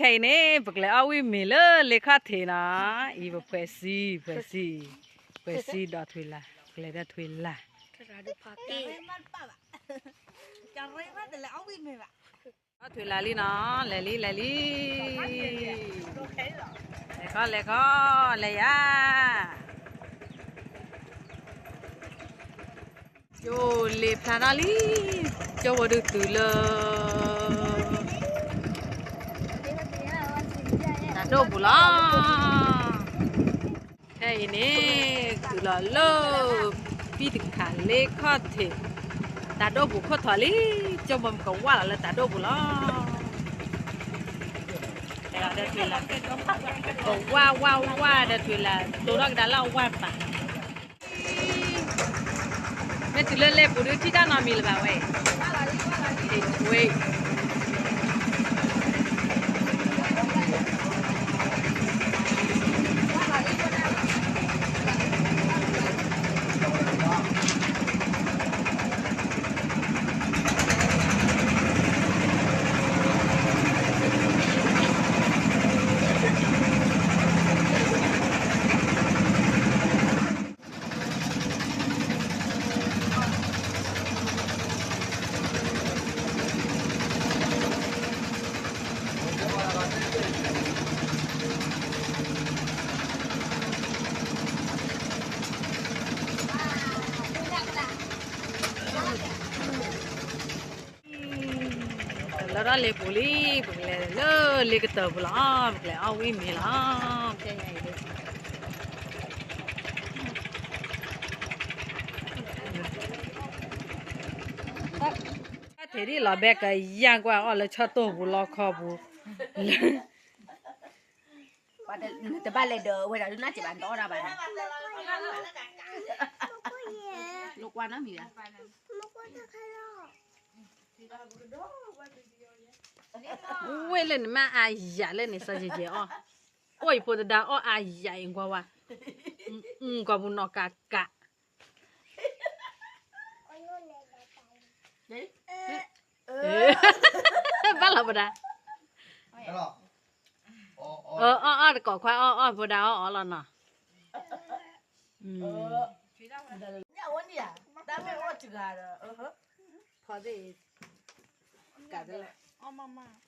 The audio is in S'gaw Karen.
ခဲအံၤန့ၣ် ပကလဲၤအီၣ်ဝံၣ်မ့ၤလၢလ့ခီၣ်ထံးနီၤ, အံၤပဖှဲးစံ ဖှဲးစံ, ဖှဲးစံဒီးထွံၣ်လၢ်, ပကလဲၤဒီးထွံၣ်လၢ်, ထွံၣ်လၢ်လံနီၤ, လဲၤလံ လဲၤလံ, လဲၤခီ လဲၤခီ လဲၤယၤ ကၠိလ့ဖျါထီၣ်လံ, ကၠိဝဲဒုးတုၤလၢ တၢ်ဒိၣ်ပူၤလီၤ. ခဲအံၤန့ၣ် တုၤလီၤလၢ ပံၣ်တခးလ့ခီၣ်ထံး တၢ်ဒိၣ်ပူၤခိၣ်ထံးလံ, ကၠိမ့ၢ်ကဝၢ်လီၤလၢတၢ်ဒိၣ်ပူၤလီၤ. ကဝၢ်ဝၢ်ဝၢ်ဒီးထွံၣ်လၢ် တိၢ်ထီၣ်ကဒါလၢအဝၢ်တပၤ, မ့ၢ်တုၤလၢလ့ပူၤဒုးထံၣ်တၢ်နီတမံၤလၢၤဘၣ်ဝဲ, လၢထီၣ်လ့ပူၤလံ, ပကလဲၤလၢလ့ကတၢၢ်ပူၤလီၤ, ပကလဲၤအီၣ်ဝံၣ်မ့ၤလီၤ. တၢ်ထဲဒ်လီၤဘဲကယၢ်ကွၢ်အီၣ်လၢဆီတိၢ်ပူၤလီခီပူၤ, တဘၣ်လဲၤဒီးဝဲဒၣ်ဒုးနၢ်စံးဘၣ်နတအီၣ်ဒၣ်ဘၣ်န့ၣ်, လိာ်ကွၢ်နီတမံၤဘၣ်. ဝဲလၢန့ၣ်မ့ၢ်အါယၤလၢန့ၣ် စီၤယဲၢ်ယဲၢ်အီၣ်, အိၣ်အံၤဖိသဒါအီၣ်အါယၤအံၤကွၢ်ဝဲ, ကွၢ်ပူၤနီၢ်ကးကး, ဘၣ်လီၤပဒါ, အီၣ်အီၣ်တကိးခွါအီၣ်အီၣ်ဖိဒါအီၣ်အီၣ်လီၤနီၤ. ဖီသ့ၣ်ကးတလၢ, အီၣ်မးမး,